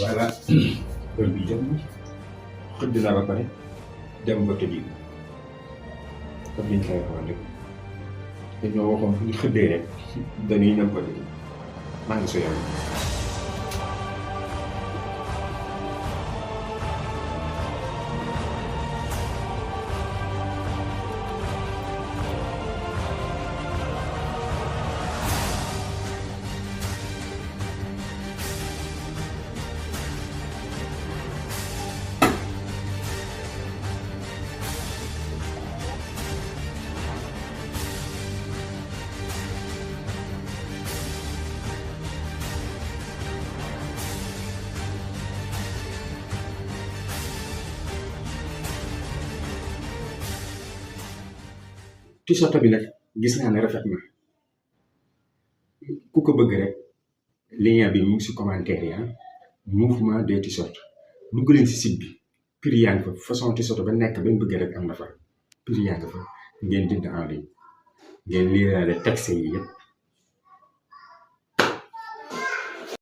voilà heure bi jot na xëdd naa ba pare dem ba tëddi comme ni ñu koy waxoon rek dañoo waxoon fu ñu xëddee rek dañuy ñëw ko tëddi maa ngi sooy t-shirt bi nag gis naa ne rafet na ku ko bëgg rek lien bi mu ngi si commentaire yi mouvement des t-shirts dugg leen si site bi prix yaa ngi fa façon t-shirt ba nekk bañ bëgg rek am na fa prix yaa ngi fa ngeen jënd en ligne ngeen liiraale texte yi yëpp